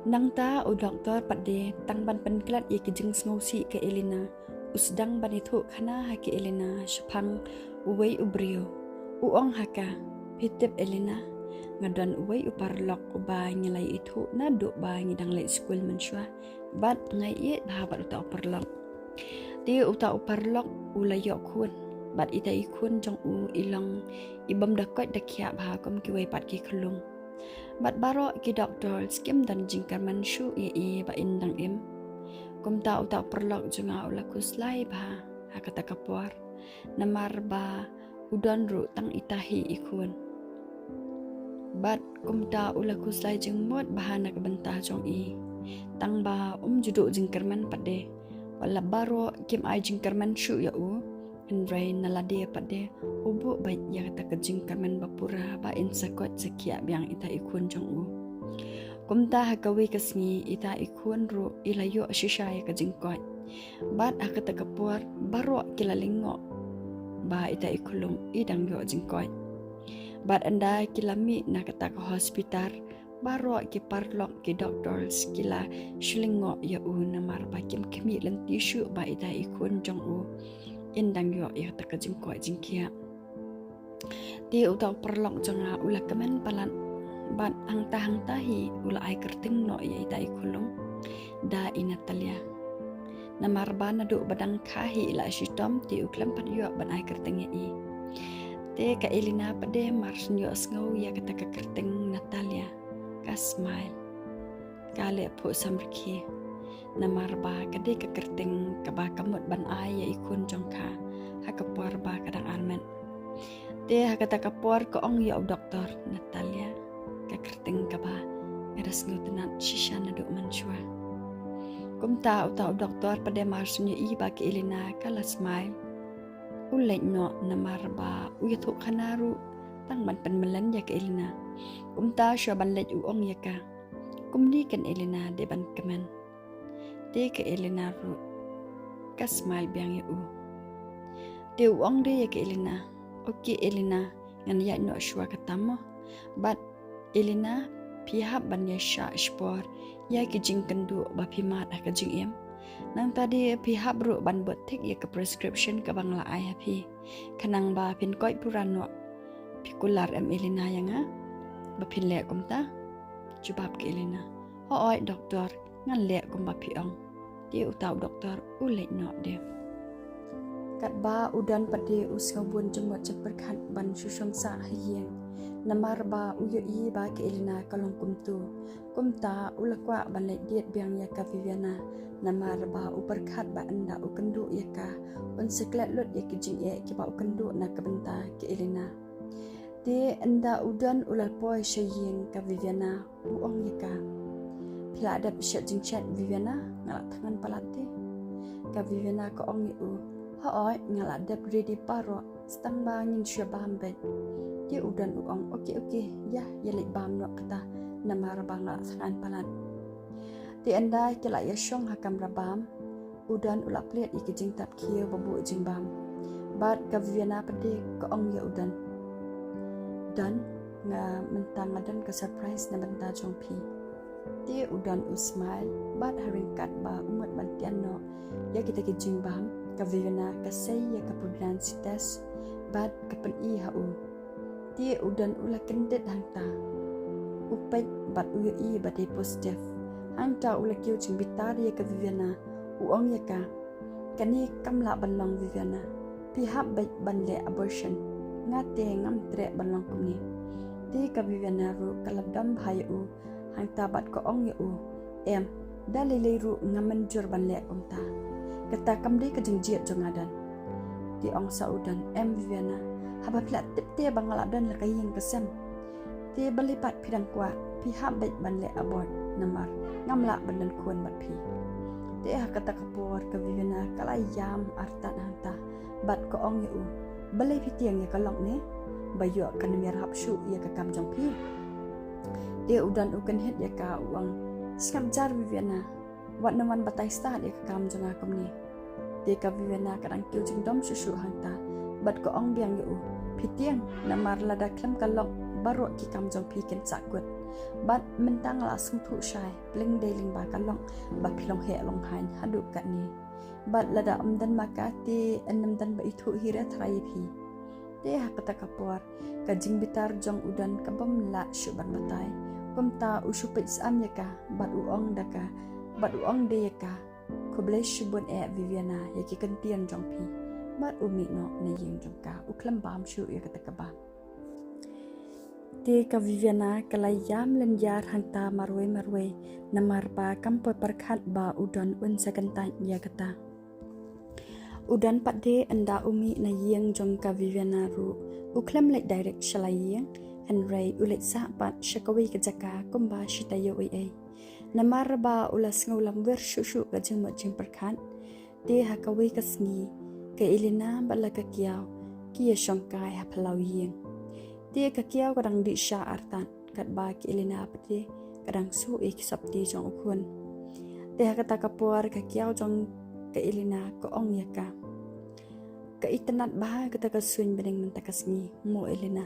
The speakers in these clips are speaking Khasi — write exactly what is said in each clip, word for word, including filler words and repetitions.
Nangta u doktor pat de tang ban pynklet ïa ki jingsngewsih ka Elena, u sdang ban ïathuh khana ha ka Elena shaphang uwei u briew. U ong ha ka, phi tip Elena, nga don uwei u paralok uba ngi la ïathuh naduh ba ngi dang leit skul mynshuwa, bad nga ïeit bha bad uta u paralok. Te uta u paralok u la ïoh khun, bad ita i khun jong u i long i bym da koit da khiah bha kum kiwei pat ki khyllung. Bad baroh ki doktor kim don jingkyrmen shuh ïa i ba in dang im. Kumta uta u paralok jong nga u la khuslai bha ha kata ka por, namar ba u don ruh tang ita hi i khun. Bad kumta u la khuslai jingmut bha na ka bynta jong i, tang ba um ju duh jingkyrmen pat de. Wat la baroh kim ai jingkyrmen shuh ïa u, hynrei na lade pat de u buh beit ïa kata ka jingkyrmen ba pura ba in sa koit sa khiah biang ita i khun jong u. Kumta ha kawei ka sngi ita i khun ruh i la ïoh shisha ïa ka jingkoit. Bad ha kata ka por baroh ki la lyngngoh ba ita i khyllung i dang ïoh jingkoit. Bad ynda ki la mih na kata ka hospital, baroh ki paralok, ki doctors ki la shu lyngngoh ïa u namar ba kim khmih lynti shuh ba ita i khun jong u in dang ïoh ïa kata ka jingkoit jingkhiah. Te uta u paralok jong nga u la kmen palat, bad hangta hangta hi u la ai kyrteng noh ïa ita i khyllung da i Natalia. Namar ba naduh ba dang kha hi i la shitom te u khlem pat ïoh ban ai kyrteng ïa i. Te ka Elena pat de mar shu ïohsngew ïa kata ka kyrteng Natalia, ka smile, ka leh phuh samrkhie. Namar ba ka dei ka kyrteng kaba ka mut ban ai ïa i khun jong ka ha ka por ba ka dang armet. Te ha kata ka por ka ong ïa u doktor, Natalia, ka kyrteng kaba nga da sngewtynnat shisha naduh mynshuwa. Kumta uta u doktor pat de mar shu ïohi ba ka Elena ka la smile, u leit noh namar ba u ïathuh khana ruh tang ban pynmlien ïa ka Elena. Kumta shuwa ban leit u ong ïa ka, kumne kan Elena, dei ban kmen. Te ka Elena ruh ka smile biang ïa u. Te u ong de ïa ka Elena, okay Elena, ngan ïaid noh shuwa kata mo. Bad Elena, phi hap ban ïa shah shipor ïa ki jingkynduh ba phi mad ha ka jingim. Nangta de phi hap ruh ban bud thik ïa ka prescription kaba nga la ai ha phi, khnang ba phin koit pura noh. Phi kular em Elena ïa nga ba phin leh kumta? Jubab ka Elena, hooid doktor, ngan leh kumba phi ong. Te uta u doktor u leit noh de. Katba u Don pat de u sngewbun jingmut jingpyrkhat ban shu shong sah ha ïing, namar ba u ïohi ba ka Elena ka long kumto. Kumta u la kwah ban leit date biang ïa ka Viviana, namar ba u pyrkhat ba ynda u kynduh ïa ka, un sa klet lut ïa ki jingeh kiba u kynduh na ka bynta ka Elena. Te ynda u Don u la poi sha ïing ka Viviana u ong ïa ka, phi la dep shet jingshet Viviana, nga la thngan palat te. Ka Viviana ka ong ïa u, hooid nga la dep ready baroh, tang ba ngin shu bam beit. Te u Don u ong, okay okay, ïa, ïa leit bam noh kata, namar ba nga la thngan palat. Te ynda ki la ïa shong ha kamra bam, u Don u la plie ïa ki jingtap khiew ba buh jingbam. Bad ka Viviana pat de ka ong ïa u Don, Don, nga mynta nga don ka surprise na bynta jong phi. Te u Don u smile, bad ha ryngkat ba u mut ban tian noh ïa kita ki jingbam, ka Viviana ka sei ïa ka pregnancy test bad ka pyni ha u. Te u Don u la kyndit hangta, u peit bad u ïohi ba dei positive. Hangta u la kiew jingbitar ïa ka Viviana, u ong ïa ka, kane kam lah ban long Viviana, phi hap beit ban leh abortion. Nga te ngam treh ban long kumne. Te ka Viviana ruh ka la dom bha ïa u, hangta bad ka ong ïa u, em, da lei lei ruh ngam mynjur ban leh kumta. Kata kam dei ka jingjied jong nga Don. Te ong sa u Don, em Viviana, haba phi la tip te ba nga la don la ka ïing ka sem. Te balei pat phi dang kwah, phi hap beit ban leh abort, namar ngam lah ban don khun bad phi. Te ha kata ka por ka Viviana ka la ïam artat hangta bad ka ong ïa u, balei phi tieng ïa ka lok ne, ba ïoh ka nongmihap shuh ïa ka kam jong phi. Te u Don u kynhit ïa ka, u ong, sngap jar Viviana, wat nang wan batai stad ïa ka kam jong nga kumne. Te ka Viviana ka dang kiew jingdom shuh shuh hangta bad ka ong biang ïa u, phi tieng, namar lada khlem ka lok baroh ki kam jong phi kin sahkut. Bad mynta nga la sngewthuh shai, pyrshah dei lyngba ka lok ba phi long heh long haiñ haduh katne. Bad lada ym don ma ka te yn ym don ba ithuh hi re trai ïa phi. Te ha kata ka por ka jingbitar jong u Don ka bym lah shuh ban batai. Kumta u shu peit sam ïa ka bad u ong da ka, bad u ong de ïa ka, "Khublei shibun eh Viviana ïa ki kyntien jong phi." Bad u mih noh na ïing jong ka, u khlem bam shuh ïa kata kaba. Te ka Viviana ka la ïam lynñiar hangta marwei marwei, namar ba kam poi pyrkhat ba u Don un sa kyntait ïa kata. U Don pat de ynda u mih na ïing jong ka Viviana ruh, u khlem leit direct sha la ïing, hynrei u leit sah pat sha kawei ka jaka kumba shi taïew ei ei. Namar ba u la sngewlam wer shuh shuh ka jingmut jingpyrkhat. Te ha kawei ka sngi, ka Elena bad la ka Kiaw ki ïa shongkai ha phyllaw ïing. Te ka Kiaw ka dang dih sha artat, katba ka Elena pat de ka dang suh ïa ki sopti jong u khun. Te ha kata ka por ka Kiaw jong ka Elena ka ong ïa ka, "Ka itynnad bha kata ka suiñ bneng mynta ka sngi, mo Elena?"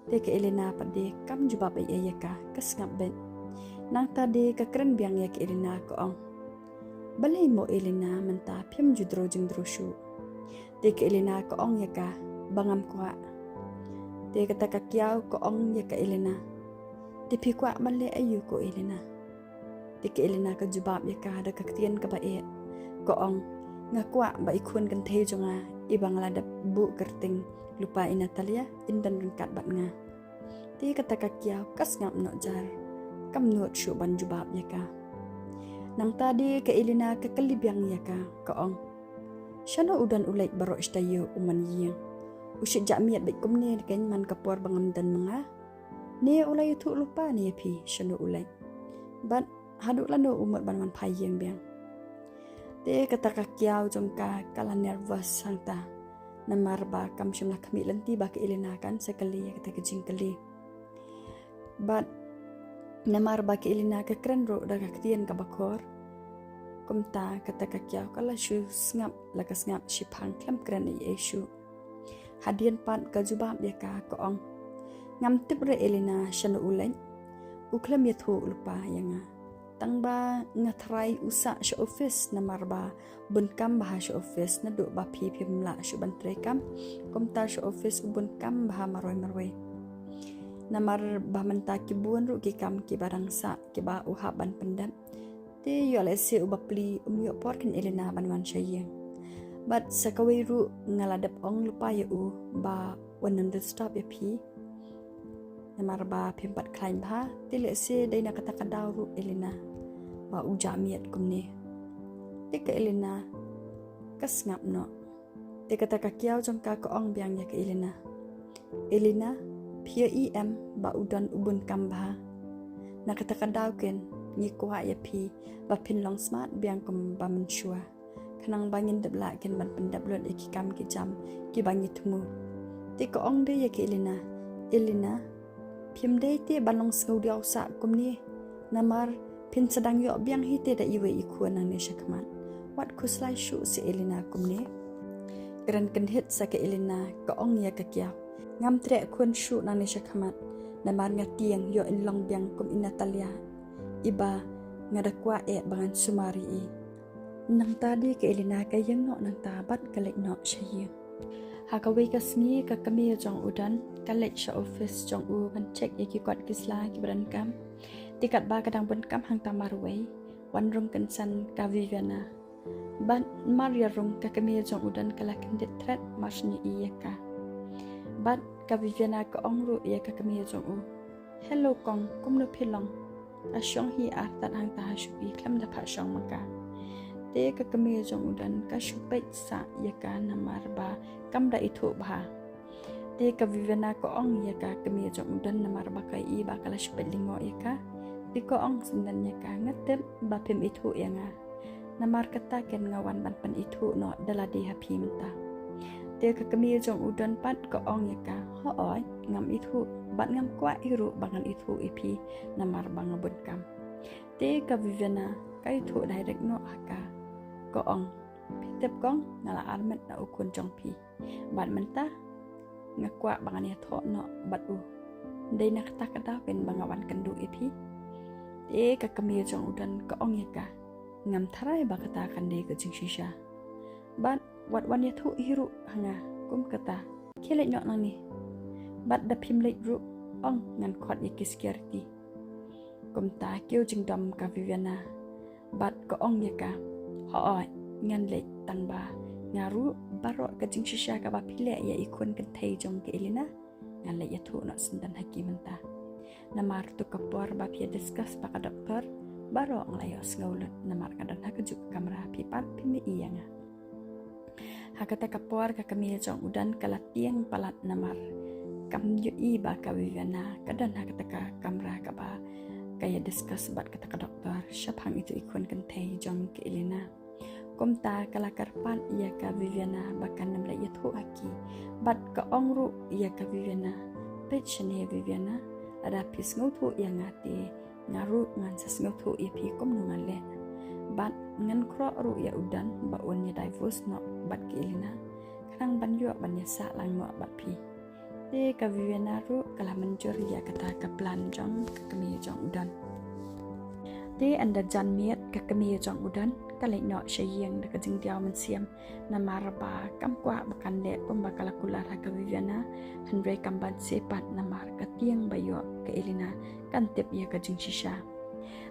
Te ka Elena pat de kam jubab ei ei ïa ka, ka sngap beit. Nangta de ka kren biang ïa ka Elena ka ong, "Balei mo Elena mynta phim ju dro jingdro shuh?" Te ka Elena ka ong ïa ka, "Ba ngam kwah." Te kata ka Kiaw ka ong ïa ka Elena, "Te phi kwah ban leh aïu ko Elena?" Te ka Elena ka jubab ïa ka da ka ktien kaba eh, ka ong, "Nga kwah ba i khun kynthei jong nga iba nga la dep buh kyrteng lypa i Natalia in don ryngkat bad nga." Te kata ka Kiaw ka sngap noh jar, kam nud shuh ban jubab ïa ka. Nangta de ka Elena ka kylli biang ïa ka, ka ong, "Shano u Don u leit baroh shi taïew um man ïing? U shu jah miet beit kumne kein man ka por ba ngam don ma nga? Ne u la ïathuh lypa ne ïa phi shano u leit? Bad haduh lano u mut ban wan phai ïing biang?" Te kata ka Kiaw jong ka ka la nervous hangta, namar ba kam shym la khmih lynti ba ka Elena kan sa kylli ïa kata ka jingkylli. Bad namar ba ka Elena ka kren ruh da ka ktien kaba khor, kumta kata ka Kiaw ka la shu sngap la ka sngap shiphang khlem kren ei ei shuh. Hadien pat ka jubab ïa ka, ka ong, "Ngam tip re Elena shano u leit. U khlem ïathuh lypa ïa nga. Tang ba nga tharai u sah sha office namar ba bun kam bha sha office, naduh ba phi phim lah shuh ban trei kam. Kumta sha office u bun kam bha marwei marwei. Namar ba mynta ki bun ruh ki kam kiba dang sah kiba u hap ban pyndep. Te ïoh lehse u bapli um ïoh por keiñ Elena ban wan sha ïing. Bad sa kawei ruh nga la dep ong lypa ïa u ba un ym disturb ïa phi, namar ba phim pat khlaiñ bha, te lehse dei na kata ka daw ruh Elena ba u jah miet kumne." Te ka Elena ka sngap noh. Te kata ka Kiaw jong ka ka ong biang ïa ka Elena, "Elena, phi ïohi em ba u Don u bun kam bha? Na kata ka daw keiñ ngi kwah ïa phi ba phin long smart biang kumba mynshuwa, khnang ba ngin dep lah keiñ ban pyndep lut ïa ki kam ki jam kiba ngi thmu." Te ka ong de ïa ka Elena, "Elena, phim dei te ban long sngewdiaw sah kumne, namar phin sa dang ïoh biang hi te da iwei i khun nangne sha khmat. Wat khuslai shuh seh Elena kumne." Kren kynhit sa ka Elena ka ong ïa ka Kiaw, "Ngam treh khun shuh nangne sha khmat, namar nga tieng ïoh in long biang kum i Natalia, iba nga da kwah eh ba ngan sumar ïa i." Nangta de ka Elena ka ïeng noh nangta bad ka leit noh sha ïing. Ha kawei ka sngi ka kmie jong u Don ka leit sha office jong u ban check ïa ki kot ki sla kiba donkam. Te katba ka dang bun kam hangta marwei, wan rung kynsan ka Viviana. Bad mar ïa rung ka kmie jong u Don ka la kyndit thret mar shu ïohi ïa ka. Bad ka Viviana ka ong ruh ïa ka kmie jong u, "Hello kong, kumno phi long? Ka shong hi artat hangta ha shuki, khlem da phah shong ma ka." Te ka kmie jong u Don ka shu peit sah ïa ka namar ba kam da ithuh bha. Te ka Viviana ka ong ïa ka kmie jong u Don namar ba ka i ba ka la shu peit lyngngoh ïa ka. Te ka ong sngewdon ïa ka, "Nga tip ba phim ithuh ïa nga. Namar kata keiñ nga wan ban pynithuh noh da lade ha phi mynta." Te ka kmie jong u Don pat ka ong ïa ka, "Hooid, ngam ithuh, bad ngam kwah hi ruh ba ngan ithuh ïa phi namar ba nga bun kam." Te ka Viviana ka ithuh direct noh ha ka. Ka ong, "Phi tip kong, nga la armet na u khun jong phi. Bad mynta nga kwah ba ngan ïathoh noh bad u." Dei na kata ka daw ken ba nga wan kynduh ïa phi. Te ka kmie jong u Don ka ong ïa ka, ngam tharai ba kata kan dei ka jingshisha. Bad wat wan ïathuh hi ruh ha nga kum kata. Khie leit noh nangne. Bad da phim leit ruh, ong ngan khot ïa ki security. Kumta kiew jingdom ka Viviana. Bad ka ong ïa ka, hooid, ngan leit, tang ba nga ruh baroh ka jingshisha kaba phi leh ïa i khun kynthei jong ka Elena, ngan leit ïathuh noh syndon ha ki mynta. Namar tu ka por ba phi ïa discuss bad ka doktor, baroh nga la ïohsngew lut namar nga don ha kajuh ka kamra, phi pat phim ïohi ïa nga. Ha kata ka por ka kmie jong u Don ka la tieng palat namar kam ïohi ba ka Viviana ka don ha kata ka kamra kaba ka ïa discuss bad kata ka doktor shaphang itu i khun kynthei jong ka Elena. Kumta ka la kyrpad ïa ka Viviana ba kan ym leit ïathuh ha ki. Bad ka ong ruh ïa ka Viviana, peit shane Viviana, lada phi sngewthuh ïa nga te nga ruh ngan sa sngewthuh ïa phi kumno ngan leh. Bad ngan khroh ruh ïa u Don ba un ïa divorce noh bad ka Elena, khnang ban ïoh ban ïasah lang noh bad phi. Te ka Viviana ruh ka la mynjur ïa kata ka plan jong ka kmie jong u Don. Te ynda jan miet ka kmie jong u Don ka leit noh sha ïing da ka jingdiaw mynsiem, namar ba kam kwah ba kan leh kumba ka la kular ha ka Viviana, hynrei kam banse pat namar ka tieng ba ïoh ka Elena kan tip ïa ka jingshisha.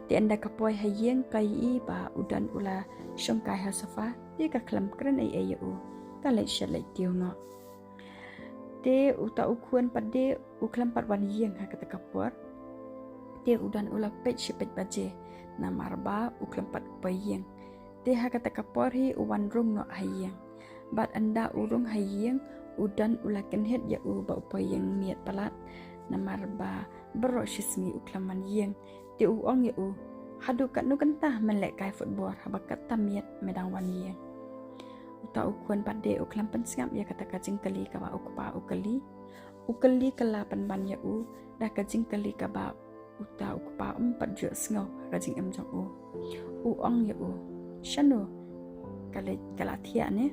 Te ynda ka poi ha ïing ka ïohi ba u Don u la shongkai ha sofa, te ka khlem kren ei ei ïa u, ka leit shet leit tiew noh. Te uta u khun pat de u khlem pat wan ïing ha kata ka por. Te u Don u la peit shi peit baje, namar ba u khlem pat poi ïing. Te ha kata ka por hi u wan rung noh ha ïing. Bad ynda u rung ha ïing, u Don u la kynhit ïa u ba u poi ïing miet palat, namar ba baroh shi sngi u khlem wan ïing. Te u ong ïa u, haduh katno kynta men lehkai football haba katta miet me dang wan ïing? Uta u khun pat de u khlem pynsngap ïa kata ka jingkylli kaba u kpa u kylli. U kylli kylla pynban ïa u da ka jingkylli kaba uta u kpa um pat ju sngew ha ka jingim jong u. U ong ïa u, shano ka leit ka la thiah ne?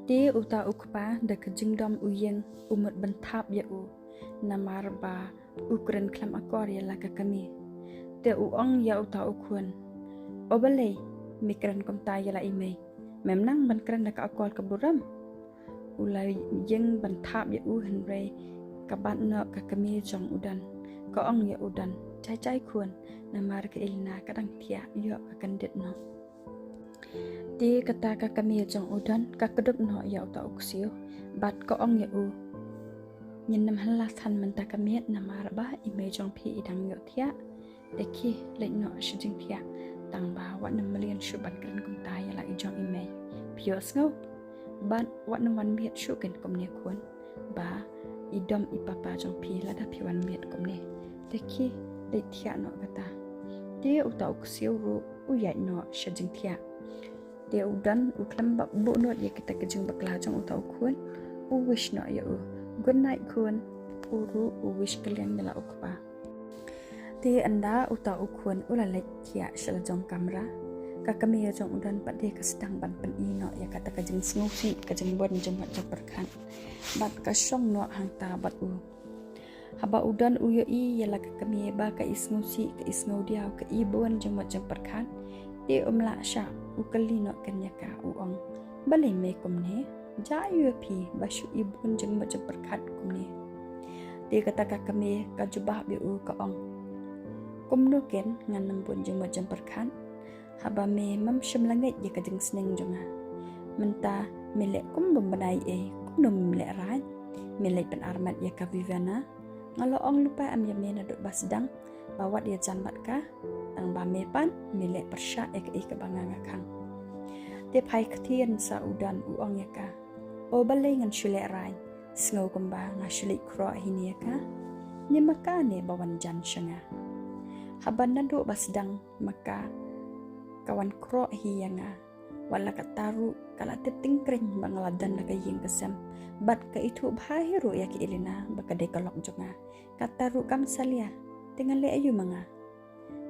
Te uta u kpa da ka jingdom u ïeng u mut ban thap ïa u, namar ba u kren khlem akor ïa la ka kmie. Te u ong ïa uta u khun, o balei me kren kumta ïa la i mei? Mem nang ban kren da ka akor ka burom? U la ïeng ban thap ïa u hynrei ka bat noh ka kmie jong u Don. Ka ong ïa u Don, jai jai khun, namar ka Elena ka dang thiah, ïoh ka kyndit noh. Te kata ka kmie jong u Don ka kdup noh ïa uta u ksiew bad ka ong ïa u, ngin nym hynla than mynta ka miet namar ba i mei jong phi i dang ïoh thiah. Te khie leit noh sha jingthiah, tang ba wat nym mlien shuh ban kren kumta ïa la i jong i mei. Phi ïohsngew? Bad wat nym wan miet shuh ken kumne khun, ba i dom i papa jong phi lada phi wan miet kumne. Te khie leit thiah noh kata. Te uta u ksiew ruh u ïaid noh sha jingthiah. Te u Don u khlem ba buh nud ïa kita ki jingbakla jong uta u khun, u wish noh ïa u, good night khun. U ruh u wish kylliang ïa la u kpa. Te ynda uta u khun u la leit thiah sha la jong kamra, ka kmie jong u Don pat de ka sdang ban pyni noh ïa kata ka jingsngewsih ka jingbun jingmut jingpyrkhat. Bad ka shong noh hangta bad u. Haba u Don u ïohi ïa la ka kmie ba ka i sngewsih ka i sngewdiaw ka i bun jingmut jingpyrkhat, te um lah shah, u kylli noh ken ïa ka u ong, balei me kumne? Jia aïu ïa phi ba shu i bun jingmut jingpyrkhat kumne? Te kata ka kmie ka jubab ïa u ka ong, kumno ken ngan nym bun jingmut jingpyrkhat? Haba me mem shym la ngeit ïa ka jingsneng jong nga. Mynta me leh kum bym bnai ei, kumno mem lehraiñ? Me leit pynarmet ïa ka Viviana. Nga la ong lypa em ïa me naduh ba sdang ba wat ïajan bad ka, tang ba me pat me leh pyrshah ïa kaei kaba nga nga khang. Te phai ktien sa u Don u ong ïa ka, o balei ngan shu lehraiñ? Sngew kumba nga shu leit khroh hi ne ïa ka? Ne ma ka ne ba wan jan sha nga? Haba naduh ba sdang ma ka ka wan khroh hi ïa nga, wat la katta ruh ka la tip tyngkreiñ ba nga la don la ka ïing ka sem bad ka ithuh bha hi ruh ïa ka Elena ba ka dei ka lok jong nga. Katta ruh kam salia, te ngan leh aïu ma nga?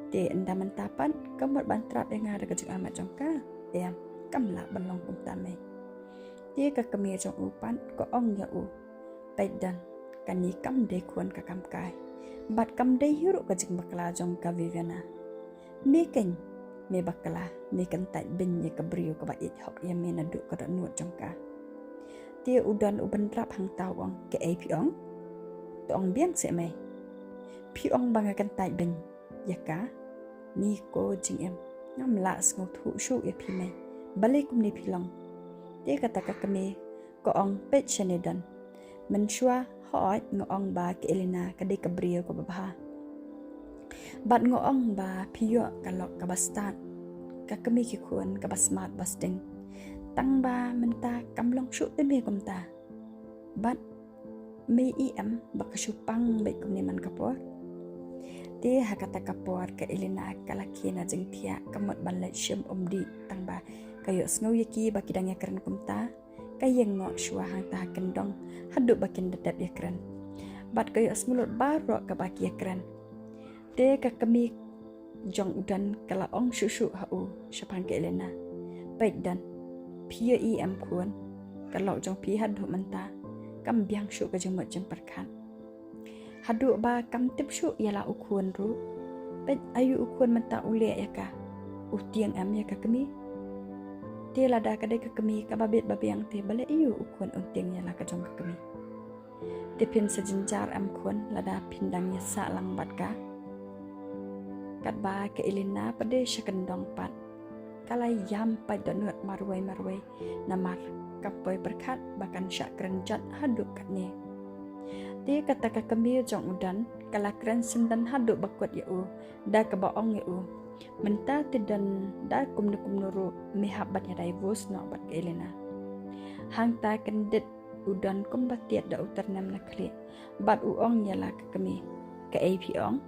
Te ynda mynta pat ka mut ban trap ïa nga da ka jingarmet jong ka? Em, kam lah ban long kumta mei. Te ka kmie jong u pat ka ong ïa u, peit Don, Kane kam dei khun ka kam kai. Bad kam dei hi ruh ka jingbakla jong ka Viviana. Me keiñ, me bakla, me kyntait beiñ ïa ka briew kaba ïeit hok ïa me naduh ka dohnud jong ka. Te u Don u bynrap hangta u ong, kaei phi ong? To ong biang seh mei. Phi ong ba nga kyntait beiñ ïa ka? Ni ko jingim, ngam lah sngewthuh shuh ïa phi mei. Balei kumne phi long? Te kata ka kmie ka ong, peit shane Don. Mynshuwa hooid nga ong ba ka Elena ka dei ka briew kaba bha. Bad nga ong ba phi ïoh ka lok kaba stad, ka kmie ki khun kaba smat ba sdang. Tang ba mynta kam long shuh te me kumta. Bad me i em ba ka shu pang beit kumne man ka por. Te ha kata ka por ka Elena ka la khie na jingthiah, ka mut ban leit shim um dih, tang ba ka ïohsngew ïa ki ba ki dang ïakren kumta. Ka ïeng noh shuwa hangta ha kyndong haduh ba kin da dep ïakren. Bad ka ïohsngew lut baroh kaba ki ïakren. Te ka kmie jong u Don ka la ong shuh shuh ha u shaphang ka Elena. Peit Don, phi ïohi em khun, ka lok jong phi haduh mynta kam biang shuh ka jingmut jingpyrkhat. Haduh ba kam tip shuh ïa la u khun ruh. Peit aïu u khun mynta u leh ïa ka. U tieng em ïa ka kmie? Te lada ka dei ka kmie kaba bit ba biang te balei aïu u khun un tieng ïa la ka jong ka kmie? Te phin sa jynjar em khun lada phin dang ïasah lang bad ka? Katba ka Elena pat de sha kyndong pat, ka la ïam pat dohnud marwei marwei, namar kam poi pyrkhat ba kan shah kren jot haduh katne. Te kata ka kmie jong u Don ka la kren syndon haduh ba kut ïa u, da kaba ong ïa u, mynta te Don, da kumno kumno ruh me hap ban ïa divorce noh bad ka Elena. Hangta kyndit u Don kumba tied da u tyrnem na khlieh, bad u ong ïa la ka kmie, kaei phi ong?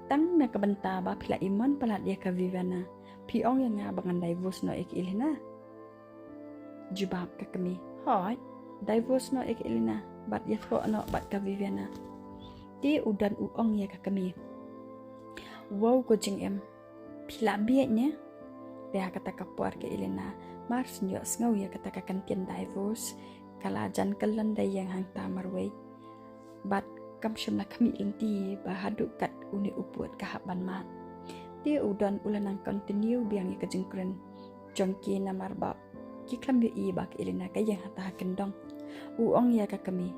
Tang na ka bynta ba phi la imon palat ïa ka Viviana, phi ong ïa nga ba ngan divorce noh ïa ka Elena? Jubab ka kmie, hooid, divorce noh ïa ka Elena bad ïathoh noh bad ka Viviana. Te u Don u ong ïa ka kmie, wow ko jingim, phi la bieit ne? Te ha kata ka por ka Elena mar shu ïohsngew ïa kata ka kyntien divorce, ka la jan kyllon da ïeng hangta marwei. Bad kam shym la khmih lynti ba haduh kat une u pud ka hap ban mad. Te u Don u la nang continue biang ïa ka jingkren jong ki namar ba ki khlem ïohi ba ka Elena ka ïeng hangta ha kyndong. U ong ïa ka kmie,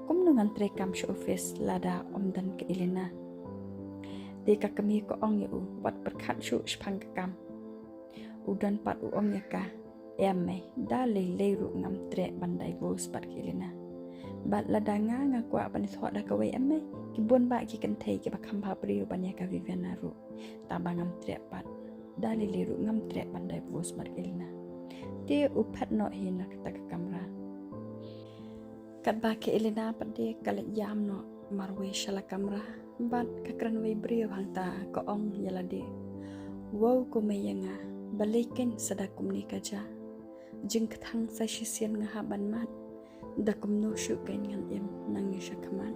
kumno ngan trei kam sha office lada ym don ka Elena? Te ka kmie ka ong ïa u, wat pyrkhat shuh shaphang ka kam. U Don pat u ong ïa ka, em mei, da lei lei ruh ngam treh ban divorce bad ka Elena. Bad lada nga nga kwah ban ïathoh da kawei em mei, ki bun bah ki kynthei kiba kham bha briew ban ïa ka Viviana ruh. Tangba ngam treh pat, da lei lei ruh ngam treh ban divorce bad ka Elena. Te u phet noh hi na kata ka kamra. Katba ka Elena pat de ka leit ïam noh marwei sha la kamra, bad ka kren wei briew hangta, ka ong ïa lade, wow ko mei ïa nga, balei keiñ sa da kumne ka jia? Jingkthang sa shisien nga hap ban mad, da kumno shuh keiñ ngan im nangne sha khmat?